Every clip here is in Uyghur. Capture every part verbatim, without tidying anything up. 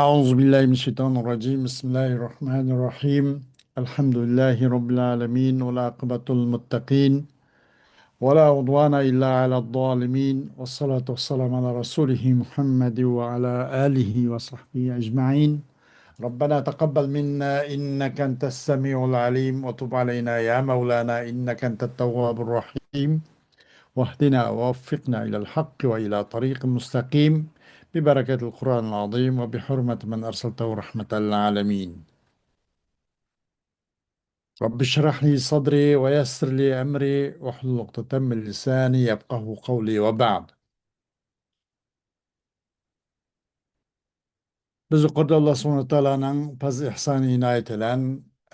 أعوذ بالله من الشيطان الرجيم. بسم الله الرحمن الرحيم. الحمد لله رب العالمين، والعاقبة للمتقين، ولا عدوان إلا على الظالمين، والصلاة والسلام على رسوله محمد وعلى آله وصحبه أجمعين. ربنا تقبل منا إنك أنت السميع العليم، وتب علينا يا مولانا إنك أنت التواب الرحيم، واهدنا ووفقنا إلى الحق وإلى طريق مستقيم، ببركة القرآن العظيم وبحرمة من أرسلته رحمة للعالمين. رب اشرح لي صدري ويسر لي أمري واحلل عقدة من لساني يفقهوا قولي، وبعد. بىز يۇقىرىدا ئاللا سۇبھانەھۇ ۋە تائالانىڭ پەزلى ئىھسانى ئىنايىتى بىلەن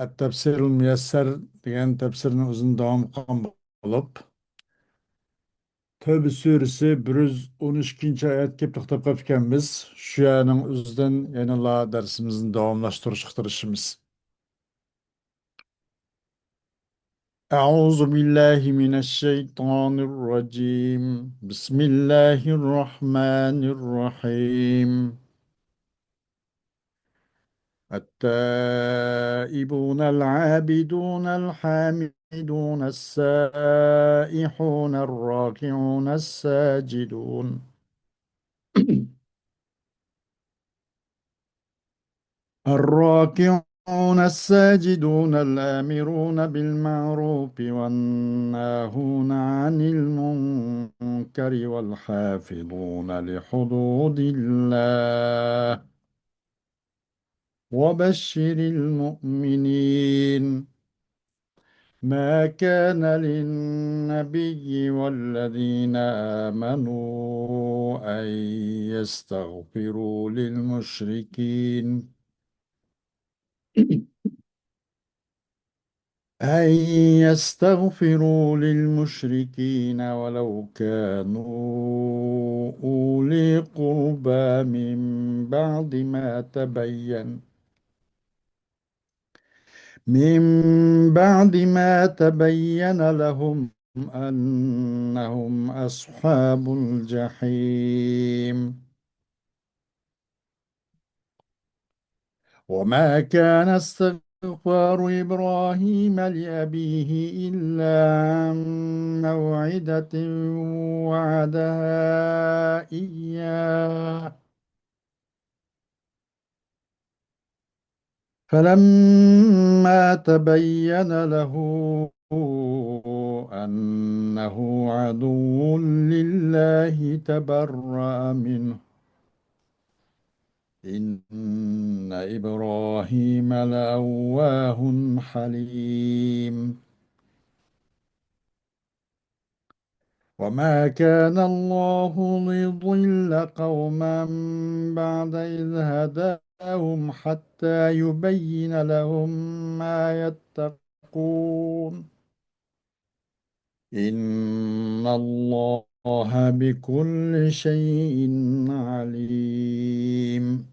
ئەت-تەپسىرۇل مۇيەسسەر دېگەن تەپسىرنىڭ ئۆزىنى داۋام قىلغان بولۇپ، تەۋبە سۈرىسى بىر يۈز ئون ئىككىنچى ئايەتكە كېلىپ توختاپ قاپتىكەنمىز. شۇ يەرنىڭ ئۆزىدىن يەنىلا دەرسىمىزنى داۋاملاشتۇرۇشقا تىرىشىمىز. أعوذ بالله من الشيطان الرجيم. بسم الله الرحمن الرحيم. التائبون العابدون الحامدون السائحون الراكعون الساجدون. الراكعون الساجدون الآمرون بالمعروف والناهون عن المنكر والحافظون لحدود الله وبشر المؤمنين. ما كان للنبي والذين آمنوا أن يستغفروا للمشركين، أن يستغفروا للمشركين ولو كانوا أولي قربى من بعد ما تبين من بعد ما تبين لهم أنهم أصحاب الجحيم. وما كان استغفار إبراهيم لأبيه إلا عن موعدة وعدها إياه، فلما تبين له أنه عدو لله تبرأ منه، إن إبراهيم لأواه حليم. وما كان الله ليضل قوما بعد إذ هداهم حتى يبين لهم ما يتقون. إن الله بكل شيء عليم.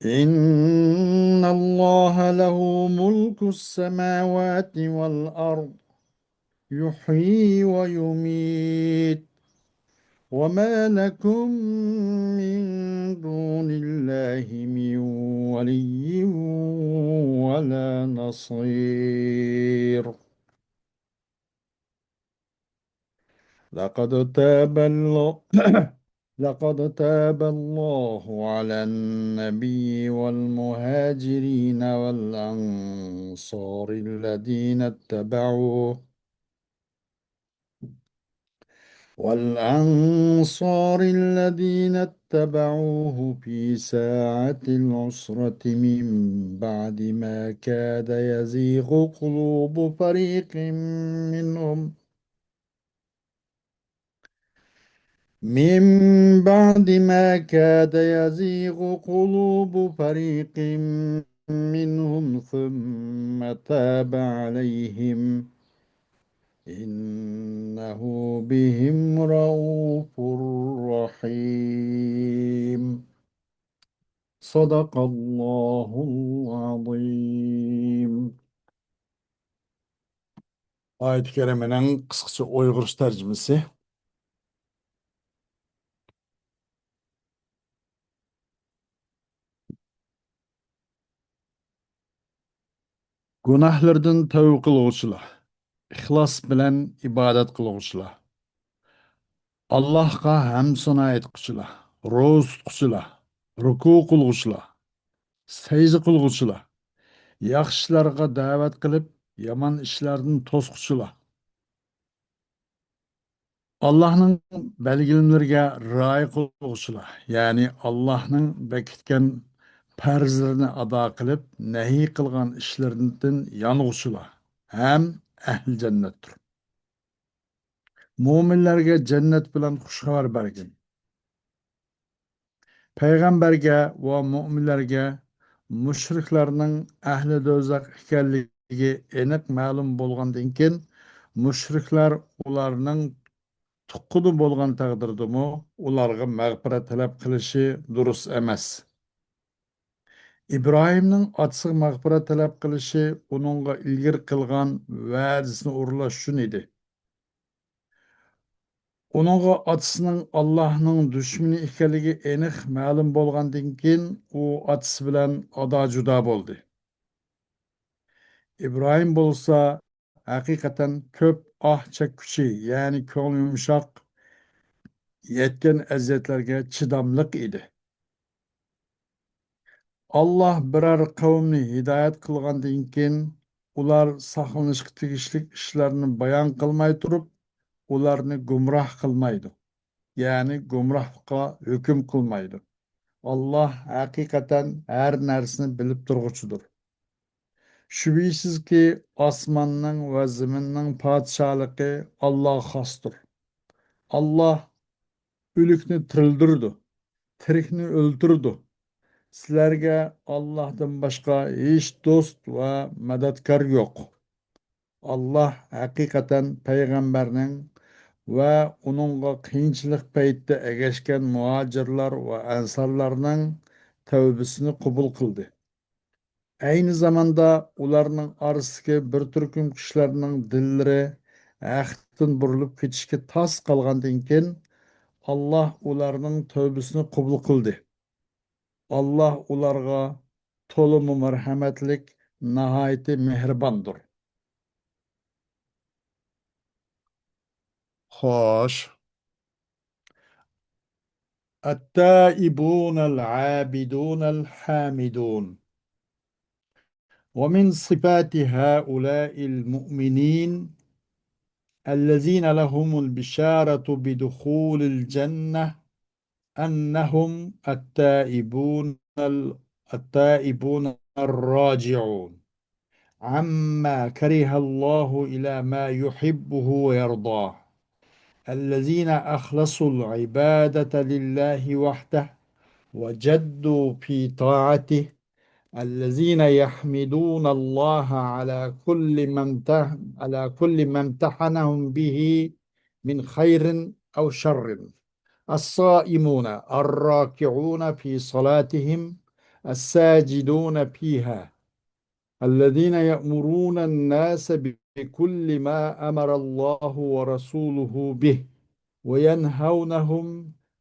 إن الله له ملك السماوات والأرض يحيي ويميت وما لكم من دون الله من ولي ولا نصير. لقد تاب الله لقد تاب الله على النبي والمهاجرين والأنصار الذين اتبعوه والأنصار الذين اتبعوه في ساعة العسرة من بعد ما كاد يزيغ قلوب فريق منهم من بعد ما كاد يزيغ قلوب فريق منهم ثم تاب عليهم إنه بهم رءوف رحيم. صدق الله العظيم. ئايەت كەرىمىنىڭ قىسقىچە ئۇيغۇرچە تەرجىمىسى. گۇناھلىرىدىن تەۋبە قىلغۇچىلار، ئىخلاس بىلەن ئىبادەت قىلغۇچىلار، ئاللاھقا ھەمدۇسانا ئېيتقۇچىلار، روزا تۇتقۇچىلار، رۇكۇ قىلغۇچىلار، سەجدە قىلغۇچىلار، ياخشى ئىشلارغا دەۋەت قىلىپ، يامان ئىشلاردىن توسقۇچىلار، ئاللاھنىڭ بەلگىلىمىلىرىگە رىئايە قىلغۇچىلار، يەنى ئاللاھنىڭ بېكىتكەن پەرزلىرىنى ئادا قىلىپ، نەھى قىلغان ئىشلىرىدىن يانغۇچىلار ھەم ئەھلى جەننەتتۇر. مۆمىنلەرگە جەننەت بىلەن خۇش خەۋەر بەرگىن. پەيغەمبەرگە ۋە مۆمىنلەرگە مۇشرىكلارنىڭ ئەھلى دوزاخ ئىكەنلىكى ئېنىق مەلۇم بولغاندىن كېيىن، مۇشرىكلار ئۇلارنىڭ تۇغقىنى بولغان تەقدىردىمۇ، ئۇلارغا مەغپىرەت تەلەپ قىلىشى دۇرۇس ئەمەس. ئىبراھىمنىڭ ئاتىسىغا مەغپىرەت تەلەپ قىلىشى ئۇنىڭغا ئىلگىرى قىلغان ۋەدىسىنى ئورۇنلاش ئۈچۈن ئىدى. ئۇنىڭغا ئاتىسىنىڭ ئاللاھنىڭ دۈشمىنى ئىكەنلىكى ئېنىق مەلۇم بولغاندىن كېيىن، ئۇ ئاتىسى بىلەن ئادا-جۇدا بولدى. ئىبراھىم بولسا ھەقىقەتەن كۆپ ئاھ چەككۈچى، يەنى كۆڭلى يۇمشاق، يەتكەن ئەزىيەتلەرگە چىداملىق ئىدى. ئاللاھ بىرەر قەۋمنى ھىدايەت قىلغاندىن كېيىن، ئۇلار ساقلىنىشقا تېگىشلىك ئىشلارنى بايان قىلماي تۇرۇپ، ئۇلارنى گۇمراھ قىلمايدۇ، يەنى گۇمراھلىققا ھۆكۈم قىلمايدۇ. ئاللاھ ھەقىقەتەن ھەر نەرسىنى بىلىپ تۇرغۇچىدۇر. شۈبھىسىزكى، ئاسماننىڭ ۋە زېمىننىڭ پادىشاھلىقى ئاللاھقا خاستۇر. ئاللاھ ئۆلۈكنى تىرىلدۈرىدۇ، تىرىكنى ئۆلتۈرىدۇ. سىلەرگە ئاللاھتىن باشقا ھېچ دوست ۋە مەدەتكار يوق. ئاللاھ ھەقىقەتەن پەيغەمبەرنىڭ ۋە ئۇنىڭغا قىيىنچىلىق پەيتتە ئەگەشكەن مۇھاجىرلار ۋە ئەنسارلارنىڭ تەۋبىسىنى قوبۇل قىلدى. ئەينى زاماندا ئۇلارنىڭ ئارىسىدىكى بىر تۈركۈم كىشىلەرنىڭ دىللىرى ھەقتىن بۇرۇلۇپ كېتىشكە تاس قالغاندىن كېيىن، ئاللاھ ئۇلارنىڭ تەۋبىسىنى قوبۇل قىلدى. ئاللاھ ئۇلارغا تولىمۇ مەرھەمەتلىك، ناھايىتى مېھرىباندۇر. خوش. التائبون العابدون الحامدون. ومن صفات هؤلاء المؤمنين الذين لهم البشارة بدخول الجنة أنهم التائبون ال-، التائبون الراجعون عما كره الله إلى ما يحبه ويرضاه، الذين أخلصوا العبادة لله وحده وجدوا في طاعته، الذين يحمدون الله على كل ما امتح-، على كل ما امتحنهم به من خير أو شر. الصائمون الراكعون في صلاتهم الساجدون فيها، الذين يأمرون الناس بكل ما أمر الله ورسوله به، وينهونهم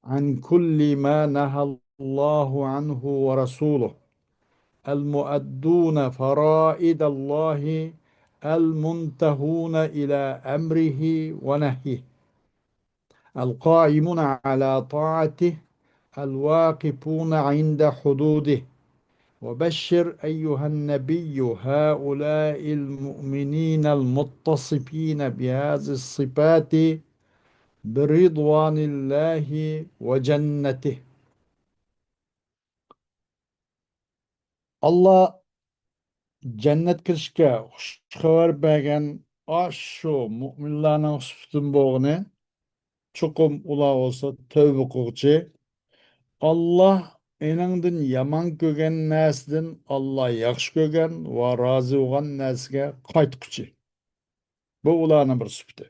عن كل ما نهى الله عنه ورسوله، المؤدون فرائض الله، المنتهون إلى أمره ونهيه، القائمون على طاعته، الواقفون عند حدوده. وبشر أيها النبي هؤلاء المؤمنين المتصفين بهذه الصفات برضوان الله وجنته. ئاللا جەننەت كىرىشكە خۇش خەۋەر بەرگەن ئاشۇ مۇئمىنلارنىڭ سۈپىتىدىن بولغىنى، چوقۇم ئۇلار بولسا تەۋبە قىلغۇچى، ئاللا ئېنىڭدىن يامان كۆرگەن نەرسىدىن ئاللا ياخشى كۆرگەن ۋە رازى بولغان نەرسىگە قايتقۇچى. بۇ ئۇلارنىڭ بىر سۈپىتى.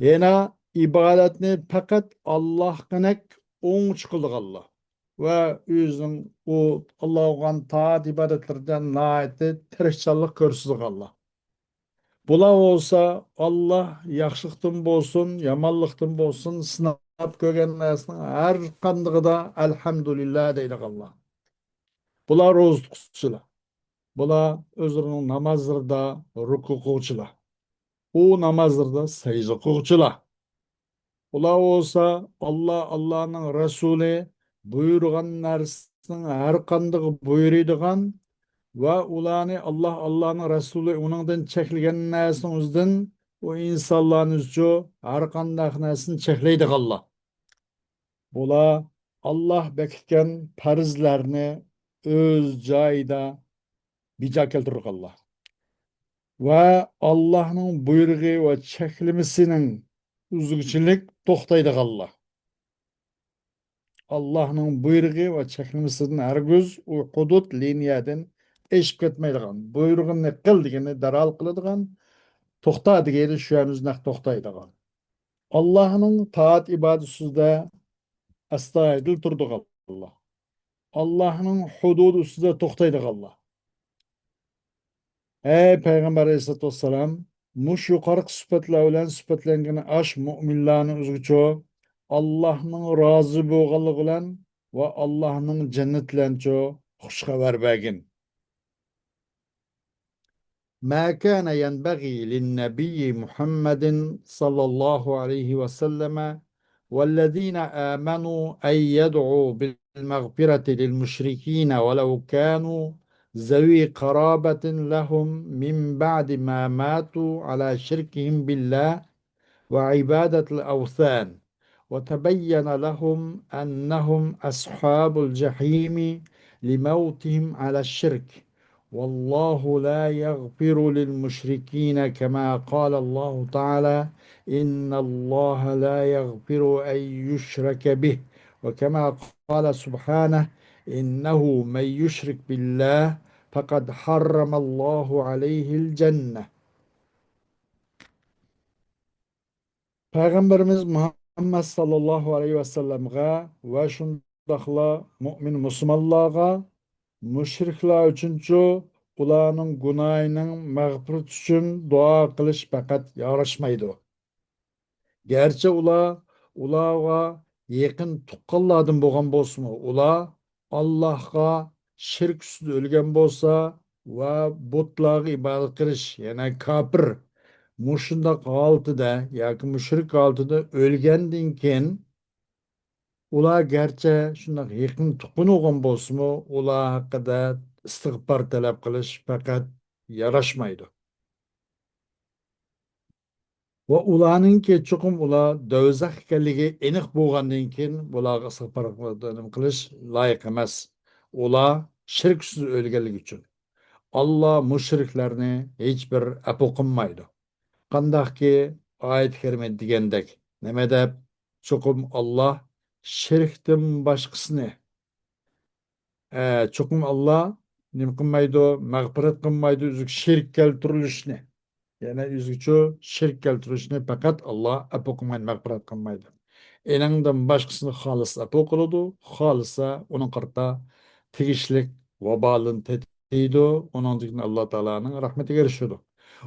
يەنە ئىبادەتنى پەقەت ئاللاھقىنەك ئوڭچە قىلىدىغانلار ۋە ئۆزىنىڭ ئۇ ئاللاھقا قىلغان تائەت ئىبادەتلىرىدە ناھايىتى تىرىشچانلىق كۆرسىتىدىغانلار. بۇلار بولسا ئاللا ياخشىلىقتىن بولسۇن، يامانلىقتىن بولسۇن، سىناپ كۆرگەن نەرسىنىڭ ھەر قاندىقىدا ئەلھەمدۇلىللا دەيدىغانلار. بۇلار روزا تۇتقۇچىلار. بۇلار ئۆزلىرىنىڭ نامازلىرىدا رۇكۇ قىلغۇچىلار. ئۇ نامازلىرىدا سەجدە قىلغۇچىلار. ئۇلار بولسا ئاللا، ئاللانىڭ رەسۇلى بۇيرۇغان نەرسىنىڭ ھەر قاندىقى بۇيرۇيدىغان ۋە ئۇلارنى ئاللا، ئاللانىڭ رەسۇلى ئۇنىڭدىن چەكلىگەن نەرسىنىڭ ئۆزىدىن ئۇ ئىنسانلارنى ئۆزىچۇ ھەر قانداق نەرسىنى چەكلەيدىغانلار. بۇلار ئاللا بېكىتكەن پەرزلەرنى ئۆز جايىدا بىجا كەلتۈرىدىغانلار ۋە ئاللانىڭ بۇيرۇقى ۋە چەكلىمىسىنىڭ ئۈزگۈچىلىك توختايدىغانلار. ئاللانىڭ بۇيرۇقى ۋە چەكلىمىسىدىن ھەرگىز ئۇ ھۇدۇد لىنىيەدىن ئېشىپ كەتمەيدىغان، بۇيرۇغىنى قىل دېگەننى دەرھال قىلىدىغان، توختا دېگەننى شۇ يەردە نەق توختايدىغان. ئاللانىڭ تائەت ئىبادىتى ئۈستىدە ئەستايىدىل تۇرىدىغانلار. ئاللانىڭ ھۇدۇدى ئۈستىدە توختايدىغانلار. ئەي پەيغەمبەر ئەلەيھىسسالاتۇ ۋەسسالام، مۇشۇ يۇقىرىقى سۈپەتلەر بىلەن سۈپەتلەنگەن ئاش مۇئمىنلارنى ئۆزىگىچۇ ئاللانىڭ رازى بولغانلىقى بىلەن ۋە ئاللانىڭ جەننىتى بىلەنچۇ خۇش خەۋەر بەرگىن. ما كان ينبغي للنبي محمد صلى الله عليه وسلم والذين آمنوا أن يدعوا بالمغفرة للمشركين ولو كانوا ذوي قرابة لهم من بعد ما ماتوا على شركهم بالله وعبادة الأوثان، وتبين لهم أنهم أصحاب الجحيم لموتهم على الشرك، والله لا يغفر للمشركين، كما قال الله تعالى: إن الله لا يغفر أن يشرك به، وكما قال سبحانه: إنه من يشرك بالله فقد حرم الله عليه الجنة. پەيغەمبىرىمىز مۇھەممەد ساللاللاھۇ ئەلەيھى ۋەسەللەمگە ۋە شۇنداقلا مۇئمىن مۇسۇلمانلارغا مۇشرىكلار ئۈچۈنچۇ ئۇلارنىڭ گۇناھىنىڭ مەغپىرىتى ئۈچۈن دۇئا قىلىش پەقەت ياراشمايدۇ. گەرچە ئۇلار ئۇلارغا يېقىن تۇغقانلاردىن بولغان بولسىمۇ، ئۇلار ئاللاھقا شىرك ئۈستىدە ئۆلگەن بولسا ۋە بۇتلارغا ئىبادەت قىلىش، يەنى كاپىر، مۇشۇنداق ھالىتىدە ياكى مۇشرىك ھالىتىدە ئۆلگەندىن كېيىن، ئۇلار گەرچە شۇنداق يېقىن تۇغقىنى بولغان بولسىمۇ، ئۇلار ھەققىدە ئىستىغپار تەلەپ قىلىش پەقەت ياراشمايدۇ. ۋە ئۇلارنىڭكى چوقۇم ئۇلار دوزاخ ئىكەنلىكى ئېنىق بولغاندىن كېيىن، بۇلارغا ئىستىغپار قىلىش لايىق ئەمەس. ئۇلار شىرك ئۈستىدە ئۆلگەنلىكى ئۈچۈن. ئاللا مۇشرىكلارنى ھېچبىر ئەپۇ قىلمايدۇ. قانداقكى ئايەت كەرىمە دېگەندەك، نېمە دەپ، چوقۇم ئاللا شىركتىن باشقىسىنى، ئە، چوقۇم ئاللا نېمە قىلمايدۇ؟ مەغپىرەت قىلمايدۇ ئۆزىگە شېرىك كەلتۈرۈلۈشنى. يەنى ئۆزىگىچۇ شېرىك كەلتۈرۈشنى پەقەت ئاللا ئەپۇ قىلمايدۇ، مەغپىرەت قىلمايدۇ. ئېنىڭدىن باشقىسىنى خالىسا ئەپۇ قىلىدۇ، خالىسا ئۇنىڭ قارىتا تېگىشلىك ۋابالىنى تېتىيدۇ، ئۇنىڭدىن كېيىن ئاللا تائالانىڭ رەھمىتىگە ئېرىشىدۇ.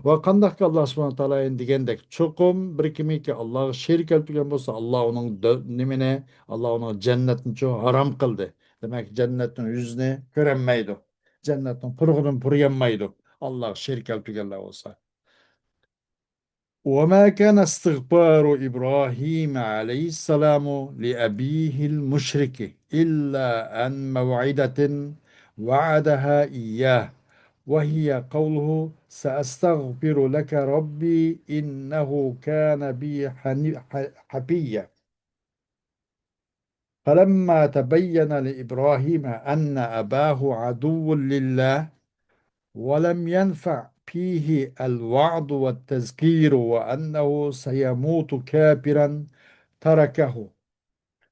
ۋە قانداقكى ئاللا سۇبھانەھۇ تائالا دېگەندەك، چوقۇم بىر كىمكى ئاللاغا شېرىك كەلتۈرگەن بولسا، ئاللا ئۇنىڭ دۆ-، نېمىنى، ئاللا ئۇنىڭ جەننەتنىچۇ ھارام قىلدى. دېمەك، جەننەتنىڭ يۈزىنى كۆرەلمەيدۇ. جەننەتنىڭ پۇرىقىدىن پۇرىيالمايدۇ، ئاللاغا شېرىك كەلتۈرگەنلەر بولسا. وما كان استغفار إبراهيم عليه السلام لأبيه المشرك إلا عن موعدة وعدها إياه، وهي قوله: سأستغفر لك ربي إنه كان بي حني-، ح-، حفيا. فلما تبين لإبراهيم أن أباه عدو لله ولم ينفع فيه الوعظ والتذكير وأنه سيموت كافرا تركه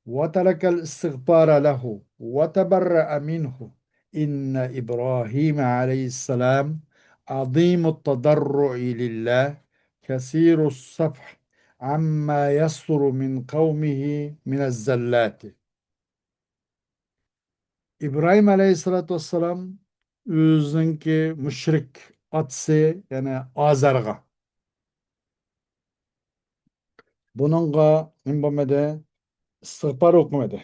وترك الاستغفار له وتبرأ منه. إن إبراهيم عليه السلام عظيم التضرع لله كثير الصفح عما يصدر من قومه من الزلات. ئىبراھىم ئەلەيھىسسالاتۇ ۋەسسالام ئۆزىنىڭكى مۇشرىك ئاتىسى، يەنى ئازەرغا، بۇنىڭغا نېمە بولمىدى؟ ئىستىغپار ئوقۇمىدى.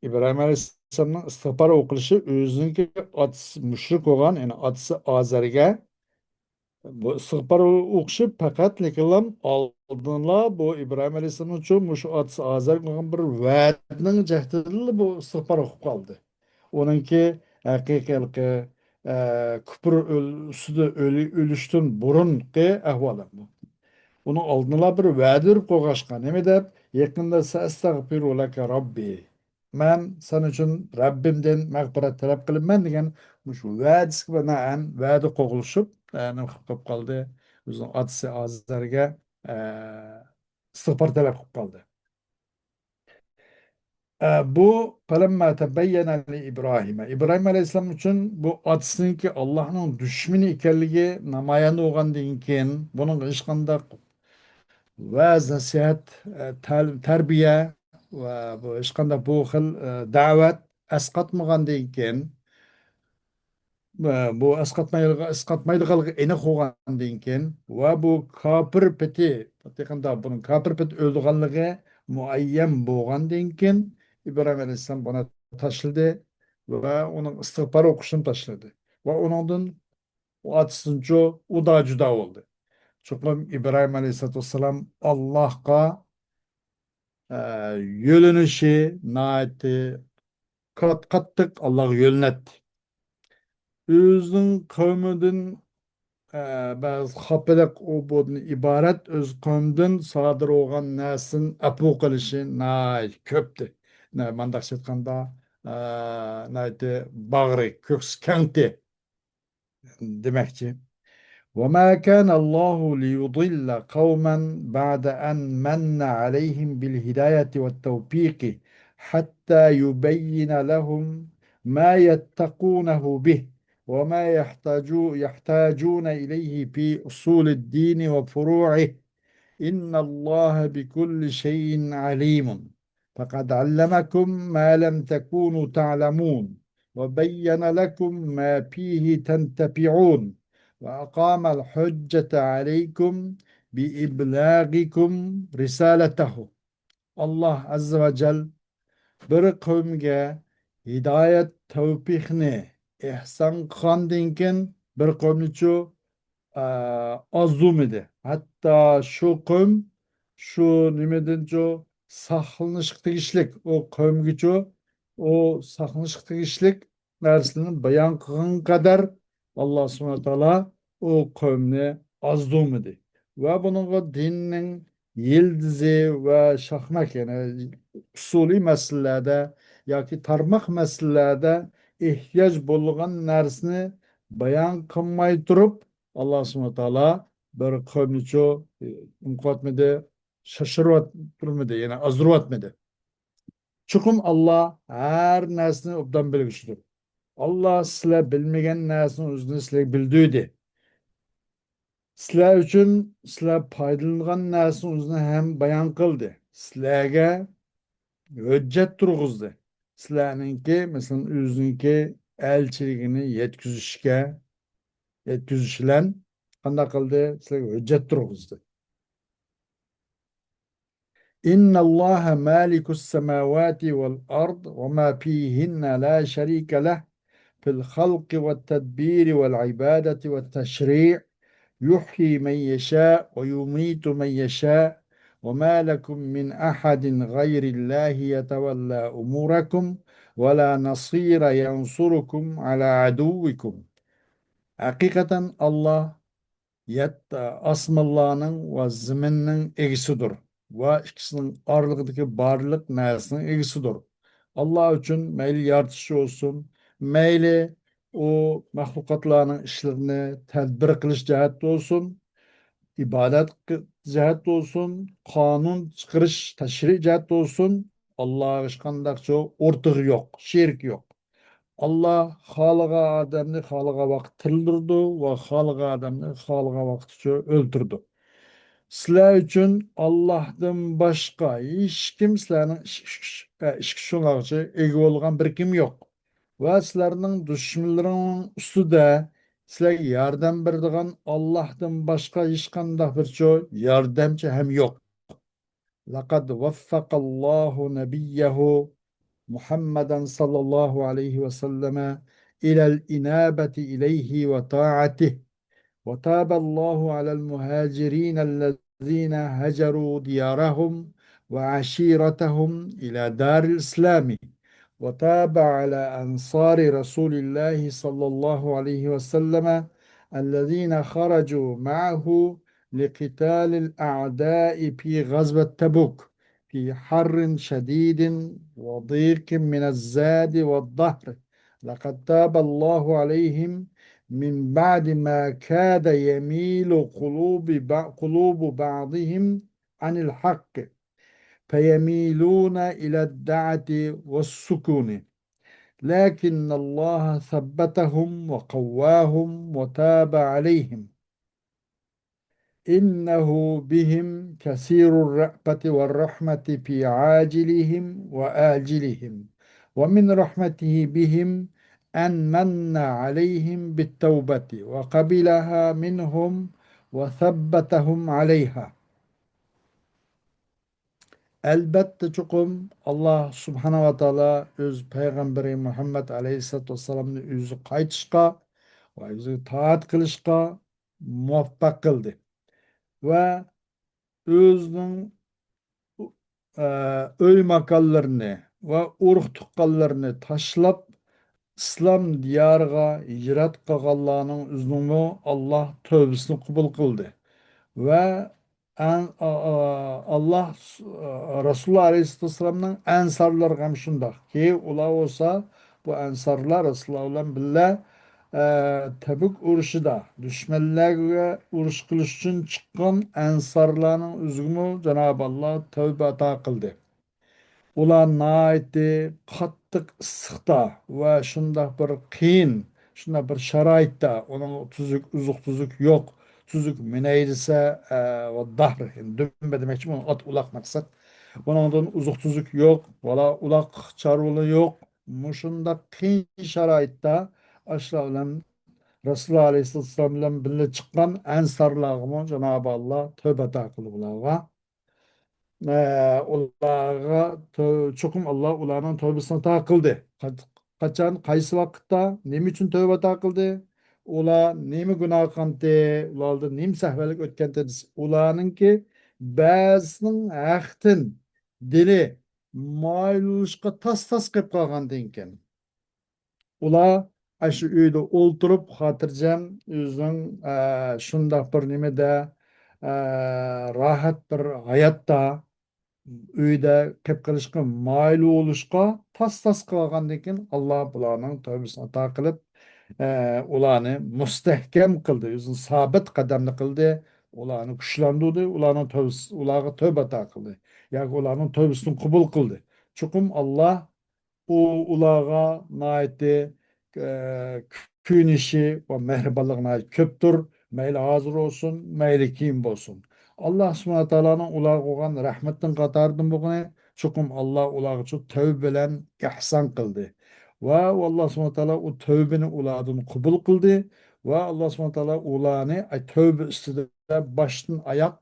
ئىبراھىم ئەلەيھىسسالامنىڭ ئىستىغپار ئوقۇلۇشى ئۆزىنىڭكى ئاتىسى مۇشرىك بولغان، يەنى ئاتىسى ئازەرگە بۇ ئىستىغپار ئوقۇشى پەقەتلىكىنلا ئالدىنلا بۇ ئىبراھىم ئەلەيھىسسالامنىڭچۇ مۇشۇ ئاتىسى ئازەرگە قىلغان بىر ۋەدىنىڭ جەھدىدىلا بۇ ئىستىغپار ئوقۇپ قالدى. ئۇنىڭكى ھەقىقىيلىقى، ئە، كۇپر ئۆل-، ئۈستىدە ئۆلى-، ئۆلۈشتىن بۇرۇنقى ئەھۋالى بۇ. ئۇنىڭ ئالدىنلا بىر ۋەدە بېرىپ قويغاچقا، نېمە دەپ؟ يېقىندا سەئەستەغفىرۇ لەكە رەببى. مەن سەن ئۈچۈن رەببىمدىن مەغپىرەت تەلەپ قىلىمەن دېگەن مۇشۇ ۋەدىسىگە بىنائەن ۋەدە قوغلىشىپ، ئە، نېمە قىلىپ قويۇپ قالدى؟ ئۆزىنىڭ ئاتىسى ئازەرگە، ئە، ئىستىغپار تەلەپ قىلىپ قالدى. ئە، بۇ فەلەمما تەبەييەنە لى ئىبراھىمە. ئىبراھىم ئەلەيھىسسالام ئۈچۈن بۇ ئاتىسىنىڭكى ئاللاھنىڭ دۈشمىنى ئىكەنلىكى نامايان بولغاندىن كېيىن، بۇنىڭغا ھېچقانداق ۋەز نەسىھەت، ئە، تەل-، تەربىيە ۋە بۇ ھېچقانداق بۇ خىل، ئە، دەۋەت ئەسقاتمىغاندىن كېيىن، ئە، بۇ ئەسقاتمايدىغان، ئەسقاتمايدىغانلىقى ئېنىق بولغاندىن كېيىن ۋە بۇ كاپىر پېتى، يېقىندا بۇنىڭ كاپىر پېتى ئۆلىدىغانلىقى مۇئەييەن بولغاندىن كېيىن، ئىبراھىم ئەلەيھىسسالام بۇنى تاشلىدى ۋە ئۇنىڭ ئىستىغپار ئوقۇشىنى تاشلىدى. ۋە ئۇنىڭدىن ئۇ ئاتىسىدىنچۇ ئۇدا جۇدا بولدى. چوقۇم ئىبراھىم ئەلەيھىسسالاتۇ ۋەسسالام ئاللاھقا، ئە، يۆلىنىشى ناھايىتى قات-، قاتتىق ئاللاھقا يۆلىنەتتى. ئۆزىنىڭ قەۋمىدىن، ئە، بەزى خاپىلىق ئۇ بۇدىن ئىبارەت ئۆز قەۋمىدىن سادىر بولغان نەرسىدىن ئەپۇ قىلىشى ناھايىتى كۆپتى. نە-، مانداقچە ئېيتقاندا، ئە، ناھايىتى باغرى، كۆكسى كەڭتى. دېمەكچى. وما كان الله ليضل قوما بعد أن من عليهم بالهداية والتوفيق حتى يبين لهم ما يتقونه به وما يحتاجو-، يحتاجون إليه في أصول الدين وفروعه. إن الله بكل شيء عليم. فقد علمكم ما لم تكونوا تعلمون وبين لكم ما فيه تنتفعون وأقام الحجة عليكم بإبلاغكم رسالته. ئاللاھ ئەززە ۋە جەل بىر قەۋمگە ھىدايەت تەۋپىقنى ئېھسان قىلغاندىن كېيىن، بىر قەۋمنىچۇ، ئە، ئازدۇرمىدى. ھەتتا شۇ قەۋم شۇ نېمىدىنچۇ ساقلىنىشقا تېگىشلىك، ئۇ قەۋمگىچۇ ئۇ ساقلىنىشقا تېگىشلىك نەرسىلەرنى بايان قىلغان قەدەر ئاللاھ سۇبھانەھۇ ۋە تائالا ئۇ قەۋمنى ئازدۇرمىدى. ۋە بۇنىڭغا دىننىڭ يىلتىزى ۋە شاخمەك، يەنى ئۇسۇلىي مەسىلىلەردە ياكى تارماق مەسىلىلەردە ئېھتىياج بولغان نەرسىنى بايان قىلماي تۇرۇپ، ئاللاھ سۇبھانەھۇ ۋە تائالا بىر قەۋمنىچۇ نېمە قىلىۋاتمىدى، شاشۇرۇۋاتمىدى، يەنى ئازدۇرۇۋاتمىدى. چوقۇم ئاللاھ ھەر نەرسىنى ئوبدان بىلگۈچىدۇر. ئاللاھ سىلەر بىلمىگەن نەرسىنى ئۆزىنى سىلەرگە بىلدۈردى. سىلەر ئۈچۈن سىلەر پايدىلىنىدىغان نەرسىنى ئۆزىنى ھەم بايان قىلدى. سىلەرگە ھۆججەت تۇرغۇزدى. سىلەرنىڭكى، مەسىلەن، ئۆزىنىڭكى ئەلچىلىكىنى يەتكۈزۈشكە، يەتكۈزۈش بىلەن قانداق قىلدى؟ سىلەرگە ھۆججەت تۇرغۇزدى. إن الله مالك السماوات والأرض وما فيهن لا شريك له في الخلق والتدبير والعبادة والتشريع يحيي من يشاء ويميت من يشاء وما لكم من أحد غير الله يتولى أموركم ولا نصير ينصركم على عدوكم. ھەقىقەتەن ئاللاھ يەتتە ئاسمانلارنىڭ ۋە زېمىننىڭ ئىگىسىدۇر ۋە ئىككىسىنىڭ ئارىلىقىدىكى بارلىق نەرسىنىڭ ئىگىسىدۇر. ئاللاھ ئۈچۈن مەيلى يارىتىش بولسۇن، مەيلى ئۇ مەخلۇقاتلارنىڭ ئىشلىرىنى تەدبىر قىلىش جەھەتتە بولسۇن، ئىبادەت قى-، جەھەتتە بولسۇن، قانۇن چىقىرىش، تەشرىئ جەھەتتە بولسۇن، ئاللاھقا ھېچقانداقچۇ ئورتىقى يوق، شېرىكى يوق. ئاللاھ خالىغان ئادەمنى خالىغان ۋاقىت تىرىلدۈرىدۇ ۋە خالىغان ئادەمنى خالىغان ۋاقىتچۇ ئۆلتۈرىدۇ. سىلەر ئۈچۈن ئاللاھتىن باشقا ھېچكىم سىلەرنىڭ ئىچ-، ئىچ-، ئىچ-، ئە، ئىچكۈچىڭلارغىچە ئىگە بولغان بىر كىم يوق. ۋە سىلەرنىڭ دۈشمەنلىرىڭنىڭ ئۈستىدە سىلەرگە ياردەم بېرىدىغان ئاللاھتىن باشقا ھېچقانداق بىرچۇ ياردەمچى ھەم يوق. لقد وفق الله نبيه محمدا صلى الله عليه وسلم إلى الإنابة إليه وطاعته، وتاب الله على المهاجرين الذين هجروا ديارهم وعشيرتهم إلى دار الإسلام، وتاب على أنصار رسول الله صلى الله عليه وسلم الذين خرجوا معه لقتال الأعداء في غزوة تبوك في حر شديد وضيق من الزاد والظهر، لقد تاب الله عليهم من بعد ما كاد يميل قلوب بع-، قلوب بعضهم عن الحق، فيميلون إلى الدعة والسكون، لكن الله ثبتهم وقواهم وتاب عليهم، إنه بهم كثير الرأفة والرحمة في عاجلهم وآجلهم، ومن رحمته بهم أن من عليهم بالتوبة وقبلها منهم وثبتهم عليها. ئەلبەتتە، چوقۇم ئاللا سۇبھانەھۇ ۋە تائالا ئۆز پەيغەمبىرى مۇھەممەد ئەلەيھىسسالاتۇ ۋەسسالامنى ئۆزى قايتىشقا ۋە ئۆزىگە تائەت قىلىشقا مۇۋەپپەق قىلدى ۋە ئۆزىنىڭ، ئە، ئۆي ماكانلىرىنى ۋە ئۇرۇق تۇغقانلىرىنى تاشلاپ، ئىسلام دىيارىغا ھىجرەت قىلغانلارنىڭ ئۆزىنىڭمۇ ئاللا تەۋبىسىنى قوبۇل قىلدى. ۋە ئەن-، ئا-، ئا-، ئاللا س-، ئا، رەسۇلۇللا ئەلەيھىسسالامنىڭ ئەنسارلىرىغا ھەم شۇنداق. كېيىن ئۇلار بولسا، بۇ ئەنسارلار رەسۇلۇللا بىلەن بىللە، ئە، تەبۈك ئۇرۇشىدا دۈشمەنلەرگە ئۇرۇش قىلىش ئۈچۈن چىققان ئەنسارلارنىڭ ئۆزىگىمۇ جانابى ئاللا تەۋبە ئاتا قىلدى. ئۇلار ناھايىتى قاتتىق ئىسسىقتا ۋە شۇنداق بىر قىيىن، شۇنداق بىر شارائىتتا، ئۇنىڭ تۈزۈك، ئوزۇق-تۈزۈك يوق. تۈزۈك مىنەي دېسە، ئە، ۋە دەھر، يەنى دۈمبە دېمەكچى، بۇنىڭ ئات، ئۇلاق مەقسەت. بۇنىڭدىن ئوزۇق-تۈزۈك يوق، ۋالا ئۇلاق چارۋىلىرى يوق. مۇشۇنداق قىيىن شارائىتتا ئاشۇلار بىلەن رەسۇلۇللا ئەلەيھىسسالام بىلەن بىللە چىققان ئەنسارلارغىمۇ جانابى ئاللا تەۋبە ئاتا قىلدى بۇلارغا. ئە، ئۇلارغا تۆ-، چوقۇم ئاللا ئۇلارنىڭ تەۋبىسىنى ئاتا قىلدى. قا-، قاچان، قايسى ۋاقىتتا، نېمە ئۈچۈن تەۋبە ئاتا قىلدى؟ ئۇلار نېمە گۇناھ قىلغانتى؟ ئۇلاردا نېمە سەھۋەلىك ئۆتكەنتى دېسە، ئۇلارنىڭكى بەزىسىنىڭ ھەقتىن دىلى مايىل بولۇشقا تاس-تاس قېلىپ قالغاندىن كېيىن، ئۇلار ئاشۇ ئۆيدە ئولتۇرۇپ، خاتىرجەم ئۆزىنىڭ، ئە، شۇنداق بىر نېمىدە، ئە، راھەت بىر ھاياتتا، ئۆيدە قېلىپ قېلىشقا مايىل بولۇشقا تاس-تاس قىلغاندىن كېيىن، ئاللا بۇلارنىڭ تەۋبىسىنى ئاتا قىلىپ، ئە، ئۇلارنى مۇستەھكەم قىلدى، ئۆزىنى سابىت قەدەملىك قىلدى، ئۇلارنى كۈچلەندۈردى، ئۇلارنىڭ تەۋبىسى، ئۇلارغا تەۋبە ئاتا قىلدى ياكى ئۇلارنىڭ تەۋبىسىنى قوبۇل قىلدى. چوقۇم ئاللا ئۇ، ئۇلارغا ناھايىتى، ئە، كۆيۈنۈشى ۋە مېھرىبانلىقى ناھايىتى كۆپتۇر. مەيلى ھازىر بولسۇن، مەيلى كېيىن بولسۇن. ئاللا سۇبھانەھۇ ۋە تائالانىڭ ئۇلارغا قىلغان رەھمىتىنىڭ قاتارىدىن بولغىنى، چوقۇم ئاللا ئۇلارغا شۇ تەۋبە بىلەن ئېھسان قىلدى. ۋە ئاللا سۇبھانەھۇ ۋە تائالا ئۇ تەۋبىنى ئۇلاردىن قوبۇل قىلدى. ۋە ئاللا سۇبھانەھۇ ۋە تائالا ئۇلارنى، ئاي، تەۋبە ئۈستىدە باشتىن ئاياق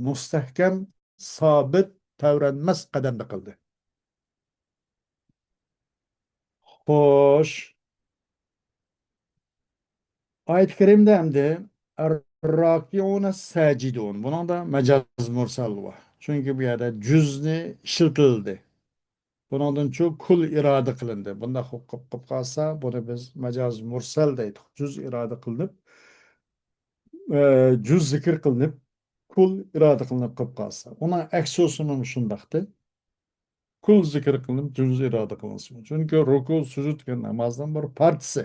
مۇستەھكەم، سابىت، تەۋرەنمەس قەدەمدە قىلدى. خوش. ئايەت كەرىمدە ئەمدى الراكعون الساجدون. بۇنىڭدا مەجاز مۇرسەل بار. چۈنكى بۇ يەردە جۈزنى ئىشلىتىلدى. بۇنىڭدىنچۇ كۇل ئىرادە قىلىندى. بۇنداق قىلىپ، قىلىپ قالسا، بۇنى بىز مەجاز مۇرسەل دەيدۇق. جۈز ئىرادە قىلىنىپ، ئە، جۈز زىكىر قىلىنىپ، كۇل ئىرادە قىلىنىپ قىلىپ قالسا. ئۇنىڭ ئەكسى ئۇسۇلىمۇ شۇنداقتى. كۇل زىكىر قىلىنىپ، جۈز ئىرادە قىلىنسىمۇ. چۈنكى رۇكۇ، سۈجۈد دېگەن نامازنىڭ بىر پارچىسى.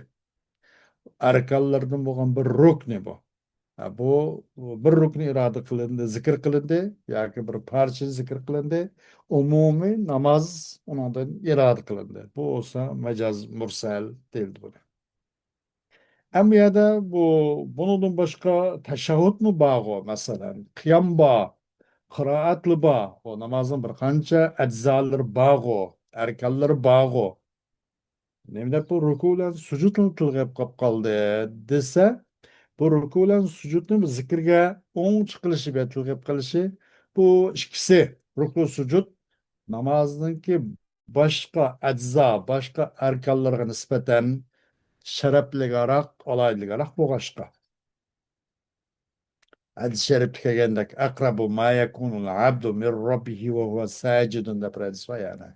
ئەركانلىرىدىن بولغان بىر رۇكنى بۇ. ھە، بۇ، بۇ بىر رۇكنى ئىرادە قىلىندى، زىكىر قىلىندى ياكى بىر پارچە زىكىر قىلىندى. ئومۇمىي ناماز ئۇنىڭدىن ئىرادە قىلىندى. بۇ بولسا مەجاز مۇرسەل دېيىلدى بۇنى. ئەمما بۇ يەردە بۇ، بۇنىڭدىن باشقا تەشەھھۇدمۇ بارغۇ، مەسىلەن، قىيام بار، قىرائەتلا بار. بۇ نامازنىڭ بىر قانچە ئەجزالىرى بارغۇ، ئەركانلىرى بارغۇ. نېمە دەپ بۇ رۇكۇ بىلەن سۈجۈدلا تىلغا ئېلىپ قېلىپ قالدى دېسە، بۇ رۇكۇ بىلەن سۈجۈدنى بۇ زىكىرگە ئوڭ چىقىلىشى ۋە تىلغا ئېلىپ قېلىشى، بۇ ئىككىسى، رۇكۇ، سۈجۈد نامازنىڭكى باشقا ئەجزا، باشقا ئەركانلىرىغا نىسبەتەن شەرەپلىكراق، ئالاھىدىلىكراق بولغاچقا. ھەدىس شەرىپتە كەلگەندەك، «أقرب ما يكون العبد من ربه وهو ساجد» دەپ ھەدىس بار، يەنى.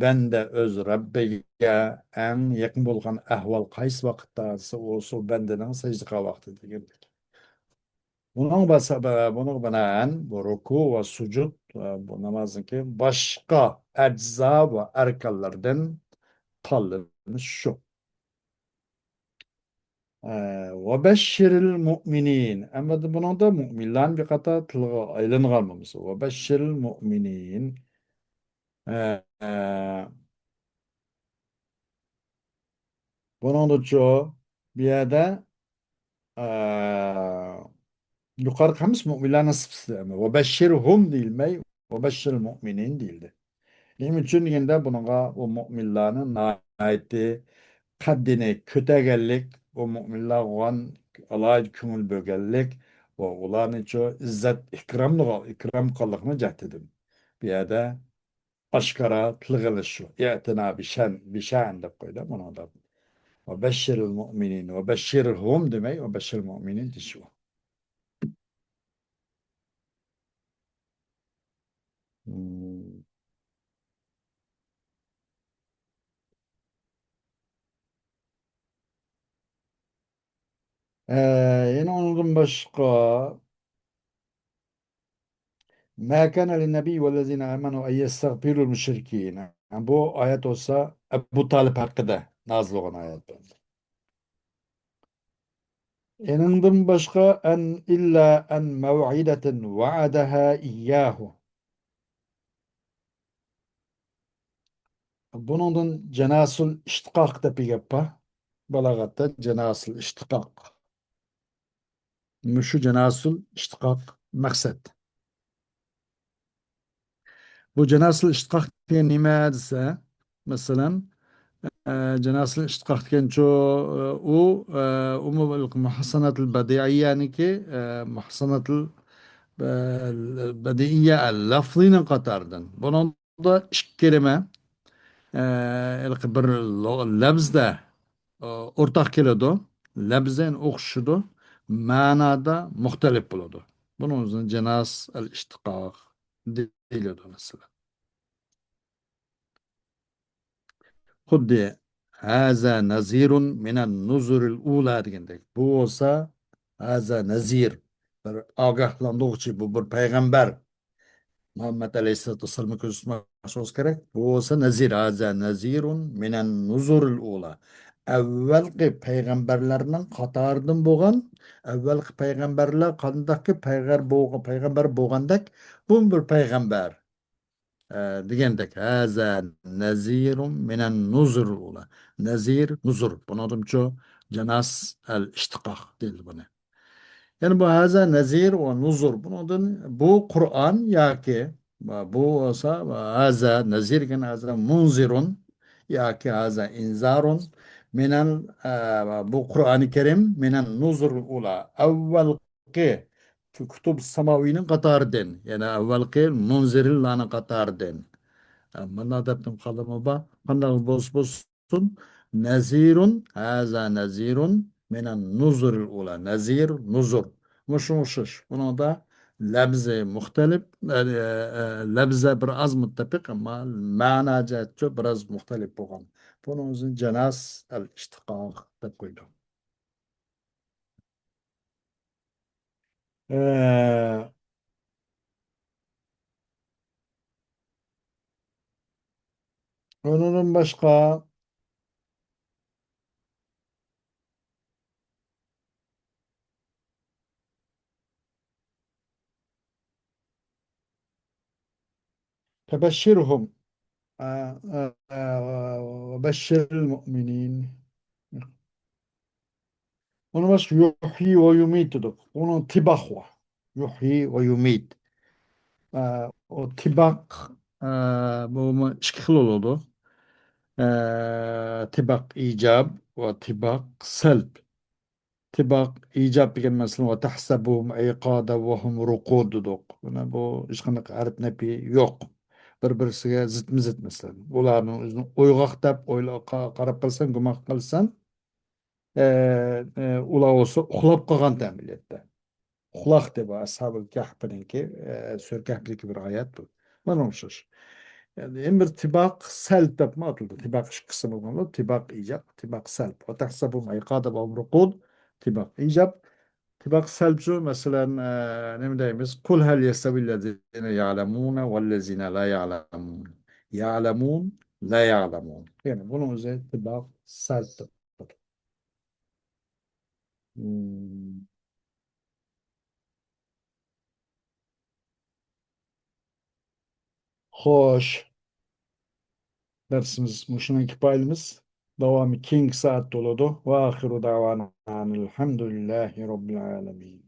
بەندە ئۆز رەببىگە ئەڭ يېقىن بولغان ئەھۋال قايسى ۋاقىتتا دېسە، ئۇ شۇ بەندىنىڭ سەجدە قىلغان ۋاقتى دېگەندەك. بۇنىڭ باسا-، بۇنىڭغا بىنائەن بۇ رۇكۇ ۋە سۇجۇد، بۇ نامازنىڭكى باشقا ئەجزا ۋە ئەركانلىرىدىن تاللىنىش شۇ. ئە، «وبشر المؤمنين». ئەمما بۇنىڭدا مۇئمىنلارنى بىر قاتار تىلغا ئايلانغان بولمىسا. «وبشر المؤمنين». ئە، ئە، بۇنىڭدىچۇ بۇ يەردە، ئە، يۇقىرىقى ھەممىسى مۇئمىنلارنىڭ سىپىتى. «وبشرهم» دېيىلمەي، «وبشر المؤمنين» دېيىلدى. نېمە ئۈچۈن دېگەندە، بۇنىڭغا ئۇ مۇئمىنلارنى ناھايىتى قەددىنى كۆتەرگەنلىك، ئۇ مۇئمىنلارغا ئالاھىدە كۆڭۈل بۆلگەنلىك، ۋە ئۇلارنىچۇ ئىززەت ئىكراملىغا، ئىكرام قىلغانلىقىنى جەھەتتىن. بۇ يەردە ئاشكارا تىلغا ئېلىش شۇ. «ئىئتىنا بىشەن، بىشەن» دەپ قويدى بۇنىڭدا. «وبشر المؤمنين، وبشرهم» دېمەي، «وبشر المؤمنين» دېيىش ئۇ. مم. ئە، يەنە ئۇنىڭدىن باشقا، «ما كان للنبي والذين آمنوا أن يستغفروا للمشركين». بۇ ئايەت بولسا ئەبۇ تالىپ ھەققىدە نازىل بولغان ئايەت بولدى. ئېنىڭدىن باشقا، «أن، إلا أن موعدة وعدها إياه». بۇنىڭدىن جاناسۇل ئىشتىقاق دەپ بىر گەپ بار. بالاغەتتە جاناسۇل ئىشتىقاق. مۇشۇ جاناسۇل ئىشتىقاق مەقسەت. بۇ جاناسۇل ئىشتىقاق دېگەن نېمە دېسە، مەسىلەن، ئە، جاناسۇل ئىشتىقاق دېگەنچۇ، ئە، ئۇ، ئە، ئۇمۇ مۇھساناتۇل بەدىئىيەنىڭكى، ئە، مۇھساناتۇل، ئە، بەدىئىيە لەفزىنىڭ قاتارىدىن. بۇنىڭدا ئىككى كەلىمە، ئە، ھېلىقى بىر لۇ-، لەفزدە، ئە، ئورتاق كېلىدۇ. لەفزەن ئوخشىشىدۇ، مەنادا مۇختەلىپ بولىدۇ. بۇنىڭ ئۈچۈن جىناس ئەل ئىشتىقاق دېيىلىدۇ، مەسىلەن. خۇددى «ھازا نەزىرۇن مىنەن نۇزۇرىل ئۇلا» دېگەندەك. بۇ بولسا، «ھازا نەزىر»، بىر ئاگاھلاندۇرغۇچى، بۇ بىر پەيغەمبەر. مۇھەممەد ئەلەيھىسسالاتۇ ۋەسسالامنى كۆرسىتمەكچى بولسا كېرەك. بۇ بولسا نەزىر، «ھازا نەزىرۇن مىنەن نۇزۇرىل ئۇلا». ئەۋۋەلقى پەيغەمبەرلەرنىڭ قاتارىدىن بولغان، ئەۋۋەلقى پەيغەمبەرلەر قانداقكى پەيغەر بولغا-، پەيغەمبەر بولغاندەك، بۇمۇ بىر پەيغەمبەر. ئە، دېگەندەك، «ھازا نەزىرۇن مىنەن نۇزۇرىل ئۇلا». نەزىر، نۇزۇر. بۇنىڭدىنچۇ جىناس ئەل ئىشتىقاق دېيىلدى بۇنى. يەنى بۇ «ھازا نەزىر ۋە نۇزۇر». بۇنىڭدىن بۇ قۇرئان ياكى بۇ بولسا «ھازا نەزىر» دېگەن «ھازا مۇنزىرۇن» ياكى «ھازا ئىنزارۇن مىنەل»، ئە، بۇ قۇرئانى كەرىم «مىنەن نۇزۇرىل ئۇلا». ئەۋۋەلقى كۇتۇب ساماۋىنىڭ قاتارىدىن، يەنى ئەۋۋەلقى مۇنزىرىللارنىڭ قاتارىدىن. ئە، مانا دەپتىن قالىمۇ بار. قانداق بولسا بولسۇن، نەزىرۇن، ھازا نەزىرۇن مىنەن نۇزۇرىل ئۇلا. نەزىر، نۇزۇر. مۇشۇ ئوخشاش. بۇنىڭدا لەبزى مۇختەلىپ، ئە، ئە، لەبزە بىر ئاز مۇتتەپىق، ئەمما مەنا جەھەتتە بىر ئاز مۇختەلىپ بولغان. بۇنىڭ ئۈچۈن جىناس ئەل ئىشتىقاق دەپ قويدۇم. ئە، ئۇنىڭدىن باشقا، فبشرهم، ئە، ئە، ئە، وبشر المؤمنين. ئۇنى باشقا يۇھيى ۋە يۇمىت دېدۇق. ئۇنىڭ تىباق ۋە. يۇھيى ۋە يۇمىت. ئە، ئۇ تىباق، ئە، بۇمۇ ئىككى خىل بولىدۇ. ئە، تىباق ئىجاب ۋە تىباق سەلب. تىباق ئىجاب دېگەن مەسىلەن، «وتحسبهم أيقاظا وهم رقود» دېدۇق. مانا بۇ ھېچقانداق ھەرپ نەپى يوق. بىر-بىرسىگە زىتمۇ زىت مەسىلەن. ئۇلارنىڭ ئۆزىنى ئويغاق دەپ ئويلا-، قا-، قاراپ قالساڭ، گۇمان قىلساڭ، ئە، ئە، ئۇلار بولسا ئۇخلاپ قالغان ئەمەلىيەتتە. ئۇخلاق دەپ ئەسھابۇل كەھپنىڭكى، ئە، سۈرە كەھپتىكى بىر ئايەت بۇ. مانا ئوخشاش. يەنى بىر تىباق سەلب دەپمۇ ئاتىلىدۇ. تىباق ئىككى قىسىم بولغان، تىباق ئىجاب، تىباق سەلب. وتحسبهم أيقاظا وهم رقود، تىباق ئىجاب. تىباق سەلب شۇ، مەسىلەن، ئە، نېمە دەيمىز؟ قل هل يستوي الذين يعلمون والذين لا يعلمون. يعلمون، لا يعلمون. يەنى بۇنىڭ ئۆزى تىباق سەلب دەپ. مم. خوش. دەرسىمىز مۇشۇنىڭ كۇپايىلىمىز. داۋامى كېيىنكى سائەتتە بولىدۇ. وآخر دعوانا أن الحمد لله رب العالمين.